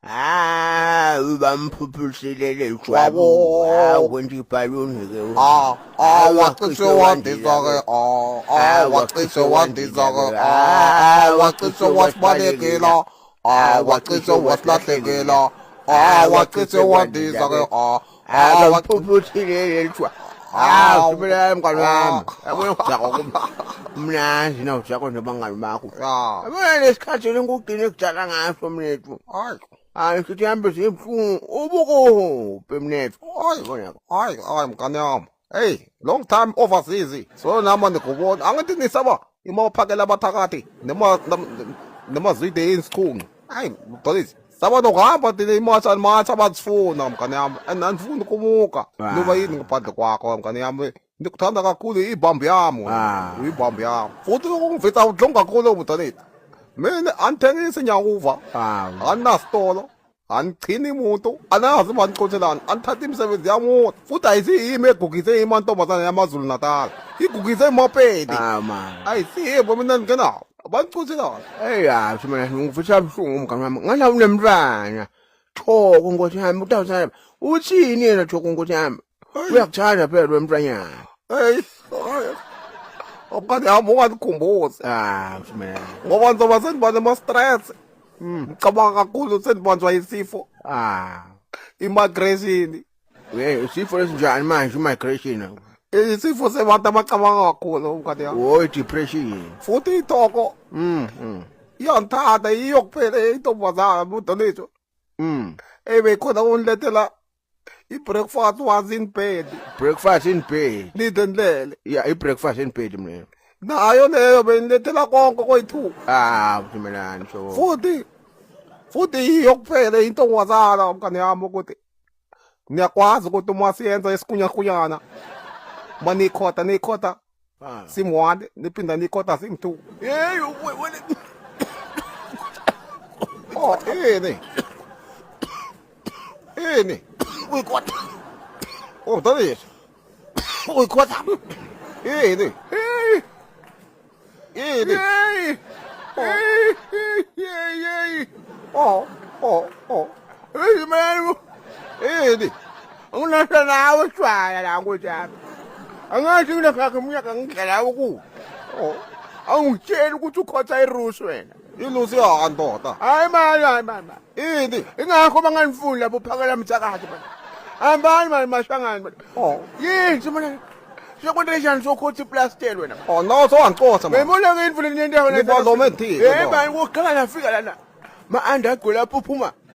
Ah, bamphuphuselele ijwabu. Wabo. Ah, kwenza ibhaluni ke. Ah, ah, wacishe wandiza ke, ah, ah, wacishe wandiza ke, ah, ah, wacishe wasibalekela, ah, wacishe wasilahlekela, ah, wacishe wandiza ke, ah, Ah, ah, bamphuphuselele ijwabu. Ah, sibela mngani wami. Yabona ukudakwa kum. Mnandi na udakwa nabangani bakho. Ya, Yabona lesikhathi lengugcine kudala ngaso mnethu. hayi, Hayi sithi hambe zibuhlungu ubukuphi mnethu. hayi, Yabona. hayi, hayi mngani wami. Hey, long time overseas. So nama nikubona. Angithi nisaba ima uphakela abathakathi noma noma zwide insikhungu. Hayi, mxolisi. Saba nokuhamba thina imasha masha bazifuna mngani wami. And andifuni ukumuka. Ah. Noma yini ngaphandle kwakho mngani wami. Ndikuthanda kakhulu ibhambu yami. Ah. Uyibhambu yami. Futhi ukungivisa ubuhlungu kakhulu mntanethu. Mina andithengisi nyakuva. Ah. Andinasitolo. Andichini muntu, anazi uba ndixotshelani, andithatha imisebenzi yamuntu. Futhi ayisiyimi egugise imantombazana yamaZulu Natal. Igugise imopedi. Ah man. Ayisiyimi mina ndingenawo. Bandixotshelani. Hey ya, mina ngifisa buhlungu mngani wami. Ngala unemntwana. Thoko nkosi yami, utawuthanda. Uthini yena Thoko nkosi yami? Uyakuthanda phela lo mntwanyana. Hey, umngani wami ungandikhumbuzi. Ah, mina. Ngoba ndizoba sendiba nema-stress. Ngicabanga kakhulu sendibanjwa isifo. Ah. I-migration. Hey, isifo esinjani manje migration? Isifo sebantu abacabanga kakhulu umngani wami. Oh, depression. Futhi ithoko iyangithanda yiyo kuphela intombazana mudonetho. Ebekhona unilethela i-breakfast was in bed. Breakfast in bed. Nidendlele. Yeah, i-breakfast in bed mina. Nayo leyo benilethela konke koyi-two. Ah, mina so. Futhi yiyo kuphela intombazana mngani wami ukuthi niyakwazi ukuthi uma siyenza isikunyakunyana uma nikhota nikhota Ah. sim 1 niphinda nikhota sim 2. Hey, wena. Oh, ini. Ini. Uyikhotha. Oh, mntanethu. Uyikhotha. Ini. Hey. Ini. Hey. Hey, hey, hey. Oh, oh, oh. Hey, man. Ini. Ungasho nawe shwala la nkosi yami. Angathi ngilakho umnyaka ngidlela ukudla. Oh. Angitsheli ukuthi ukhotha irusi wena. Ilusi ya ndoda. Hayi mani, hayi mani. Ini. Ingakho banganifuni lapho phakela mthakathi mani. Hambani mani mashangani mani. Oh. Yini mani? Sekunjani sokhotha iplastela wena? Oh, no, so angixoxa man. Uyibona ke indlu lendawo Ngiba lo menthile, Eh no. mani kuqala nafika lana. Ma anda agwela phuphuma.